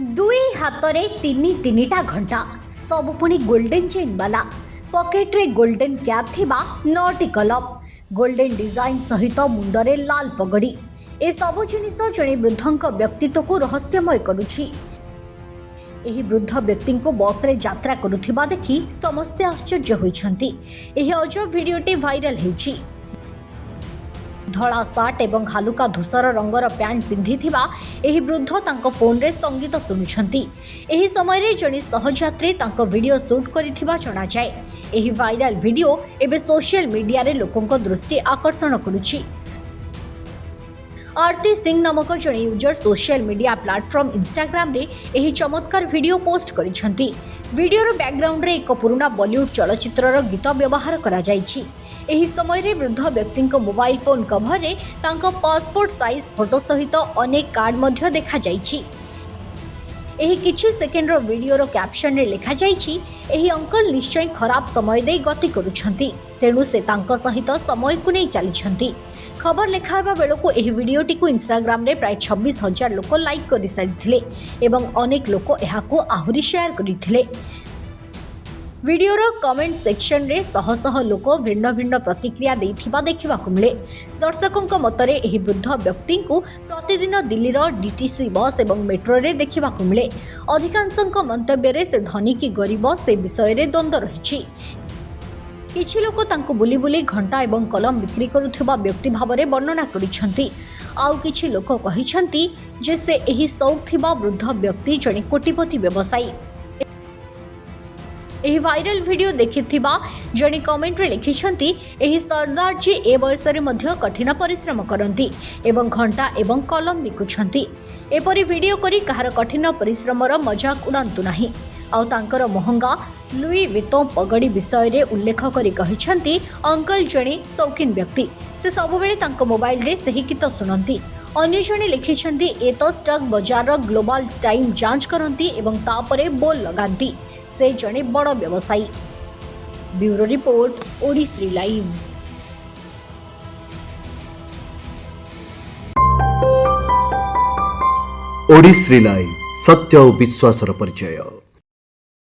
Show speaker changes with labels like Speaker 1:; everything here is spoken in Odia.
Speaker 1: ଦୁଇ ହାତରେ ତିନି ତିନିଟା ଘଣ୍ଟା, ସବୁ ପୁଣି ଗୋଲ୍ଡେନ୍ ଚେନ୍ ବାଲା। ପକେଟରେ ଗୋଲ୍ଡେନ୍ କ୍ୟାପ୍ ଥିବା ନଅଟି କଲମ, ଗୋଲ୍ଡେନ୍ ଡିଜାଇନ୍ ସହିତ ମୁଣ୍ଡରେ ଲାଲ ପଗଡ଼ି। ଏସବୁ ଜିନିଷ ଜଣେ ବୃଦ୍ଧଙ୍କ ବ୍ୟକ୍ତିତ୍ୱକୁ ରହସ୍ୟମୟ କରୁଛି। ଏହି ବୃଦ୍ଧ ବ୍ୟକ୍ତିଙ୍କୁ ବସ୍ରେ ଯାତ୍ରା କରୁଥିବା ଦେଖି ସମସ୍ତେ ଆଶ୍ଚର୍ଯ୍ୟ ହୋଇଛନ୍ତି। ଏହି ଅଜବ ଭିଡ଼ିଓଟି ଭାଇରାଲ ହେଉଛି। ଧଳା ସାର୍ଟ ଏବଂ ହାଲୁକା ଧୂସର ରଙ୍ଗର ପ୍ୟାଣ୍ଟ ପିନ୍ଧିଥିବା ଏହି ବୃଦ୍ଧ ତାଙ୍କ ଫୋନ୍ରେ ସଙ୍ଗୀତ ଶୁଣୁଛନ୍ତି। ଏହି ସମୟରେ ଜଣେ ସହଯାତ୍ରୀ ତାଙ୍କ ଭିଡ଼ିଓ ସୁଟ୍ କରିଥିବା ଜଣାଯାଏ। ଏହି ଭାଇରାଲ ଭିଡ଼ିଓ ଏବେ ସୋସିଆଲ ମିଡିଆରେ ଲୋକଙ୍କ ଦୃଷ୍ଟି ଆକର୍ଷଣ କରୁଛି। ଆରତୀ ସିଂ ନାମକ ଜଣେ ୟୁଜର ସୋସିଆଲ ମିଡିଆ ପ୍ଲାଟଫର୍ମ ଇନଷ୍ଟାଗ୍ରାମରେ ଏହି ଚମତ୍କାର ଭିଡ଼ିଓ ପୋଷ୍ଟ କରିଛନ୍ତି। ଭିଡ଼ିଓର ବ୍ୟାକଗ୍ରାଉଣ୍ଡରେ ଏକ ପୁରୁଣା ବଲିଉଡ୍ ଚଳଚ୍ଚିତ୍ରର ଗୀତ ବ୍ୟବହାର କରାଯାଇଛି। ଏହି ସମୟରେ ବୃଦ୍ଧ ବ୍ୟକ୍ତିଙ୍କ ମୋବାଇଲ ଫୋନ୍ କଭରରେ ତାଙ୍କ ପାସପୋର୍ଟ ସାଇଜ୍ ଫଟୋ ସହିତ ଅନେକ କାର୍ଡ ମଧ୍ୟ ଦେଖାଯାଇଛି। ଏହି କିଛି ସେକେଣ୍ଡର ଭିଡ଼ିଓର କ୍ୟାପସନରେ ଲେଖାଯାଇଛି, "ଏହି ଅଙ୍କଲ ନିଶ୍ଚୟ ଖରାପ ସମୟ ଦେଇ ଗତି କରୁଛନ୍ତି, ତେଣୁ ସେ ତାଙ୍କ ସହିତ ସମୟକୁ ନେଇ ଚାଲିଛନ୍ତି।" ଖବର ଲେଖା ହେବା ବେଳକୁ ଏହି ଭିଡ଼ିଓଟିକୁ ଇନଷ୍ଟାଗ୍ରାମରେ ପ୍ରାୟ 26,000 ଲୋକ ଲାଇକ୍ କରିସାରିଥିଲେ ଏବଂ ଅନେକ ଲୋକ ଏହାକୁ ଆହୁରି ସେୟାର କରିଥିଲେ। ଭିଡ଼ିଓର କମେଣ୍ଟ ସେକ୍ସନରେ ଶହ ଶହ ଲୋକ ଭିନ୍ନ ଭିନ୍ନ ପ୍ରତିକ୍ରିୟା ଦେଇଥିବା ଦେଖିବାକୁ ମିଳେ। ଦର୍ଶକଙ୍କ ମତରେ ଏହି ବୃଦ୍ଧ ବ୍ୟକ୍ତିଙ୍କୁ ପ୍ରତିଦିନ ଦିଲ୍ଲୀର ଡିଟିସି ବସ୍ ଏବଂ ମେଟ୍ରୋରେ ଦେଖିବାକୁ ମିଳେ। ଅଧିକାଂଶଙ୍କ ମନ୍ତବ୍ୟରେ ସେ ଧନୀ କି ଗରିବ, ସେ ବିଷୟରେ ଦ୍ୱନ୍ଦ୍ୱ ରହିଛି। କିଛି ଲୋକ ତାଙ୍କୁ ବୁଲି ବୁଲି ଘଣ୍ଟା ଏବଂ କଲମ ବିକ୍ରି କରୁଥିବା ବ୍ୟକ୍ତି ଭାବରେ ବର୍ଣ୍ଣନା କରିଛନ୍ତି। ଆଉ କିଛି ଲୋକ କହିଛନ୍ତି ଯେ ସେ ଏହି ସଉକ ଥିବା ବୃଦ୍ଧ ବ୍ୟକ୍ତି ଜଣେ କୋଟିପତି ବ୍ୟବସାୟୀ। ଏହି ଭାଇରାଲ ଭିଡ଼ିଓ ଦେଖିଥିବା ଜଣେ କମେଣ୍ଟରେ ଲେଖିଛନ୍ତି, "ଏହି ସର୍ଦ୍ଦାରଜୀ ଏ ବୟସରେ ମଧ୍ୟ କଠିନ ପରିଶ୍ରମ କରନ୍ତି ଏବଂ ଘଣ୍ଟା ଏବଂ କଲମ ବିକୁଛନ୍ତି। ଏପରି ଭିଡ଼ିଓ କରି କାହାର କଠିନ ପରିଶ୍ରମର ମଜାକ ଉଡ଼ାନ୍ତୁ ନାହିଁ।" ଆଉ ତାଙ୍କର ମହଙ୍ଗା ଲୁଇ ଭିତୋଁ ପଗଡ଼ି ବିଷୟରେ ଉଲ୍ଲେଖ କରି କହିଛନ୍ତି, "ଅଙ୍କଲ ଜଣେ ସୌକିନ ବ୍ୟକ୍ତି। ସେ ସବୁବେଳେ ତାଙ୍କ ମୋବାଇଲରେ ସେହି ଗୀତ ଶୁଣନ୍ତି।" ଅନ୍ୟ ଜଣେ ଲେଖିଛନ୍ତି, "ଏ ତ ଷ୍ଟକ୍ ବଜାରର ଗ୍ଲୋବାଲ ଟାଇମ୍ ଯାଞ୍ଚ କରନ୍ତି ଏବଂ ତାପରେ ବୋଲ ଲଗାନ୍ତି। ସେ ଜଣେ ବଡ଼ ବ୍ୟବସାୟୀ।" Bureau report, Odishree live.
Speaker 2: Odishree live, ସତ୍ୟ ଓ ବିଶ୍ୱାସର ପରିଚୟ।